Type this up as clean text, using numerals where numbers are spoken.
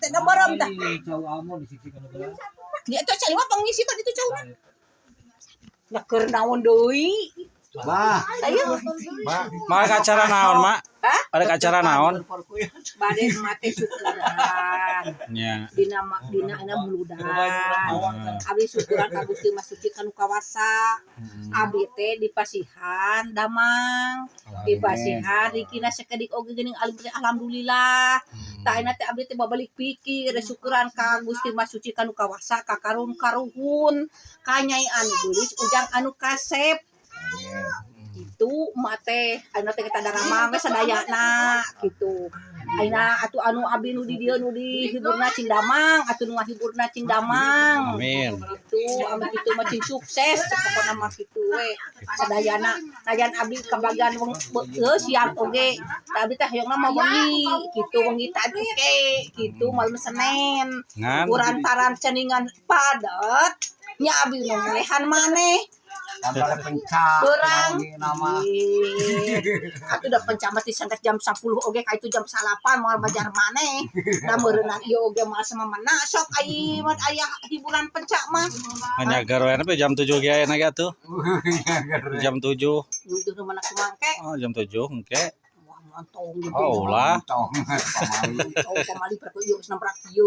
teh da beureum tah. Dia teh cai mah pangisikan itu cauna. Lah, keur naon deui? Bah, Ayo. Mak, acara naon, Mak? Hah? Ada acara naon? Bade mate syukuran. Nya. Dina dina ana muludan. Abi syukuran ka Gusti Maha Suci kanu kawasa. Abi teh dipasihan damang, dipasihan rikina sakedik oge geuning alim teh, alhamdulillah. Tah, ayeuna teh abdi teh babalik pikir syukuran ka Gusti Maha Suci kanu kawasa, ka karun karuhun, ka Nyai anu geulis, Ujang anu kasep. Itu mate ayeuna teh kita daramang we sadayana gitu. Ayeuna atuh anu abdi nu di dieu nu dihiburna cing damang, atuh nu ngahiburna cing damang. Amin. Gitu, ame kitu mah cing sukses pokona mah kitu we sadayana. Najan abdi kabagian weng heuh siang oge, tah abdi teh hoyongna mah wengi gitu, wengi tadi ke gitu, malam Senin. Ngan kurantaran ceningan padet nya, abdi nu ngelehan maneh. Tambah pencak. Berang. Nama. Atuh da pencamat disangkat jam 10 oge ka itu jam 9 moal bajar maneh. Da meureunna ieu oge moal semamena sok ai mah aya hiburan pencak mah. Nyagar we nepi jam 7 ge aya ge atuh. Jam 7. Nuduh nu mana kumangke. Oh, jam 7 engke. Wah, montong gitu. Oh, ulah. Tong, pamali. Oh, pamali berapa ieu geus nabrak ieu.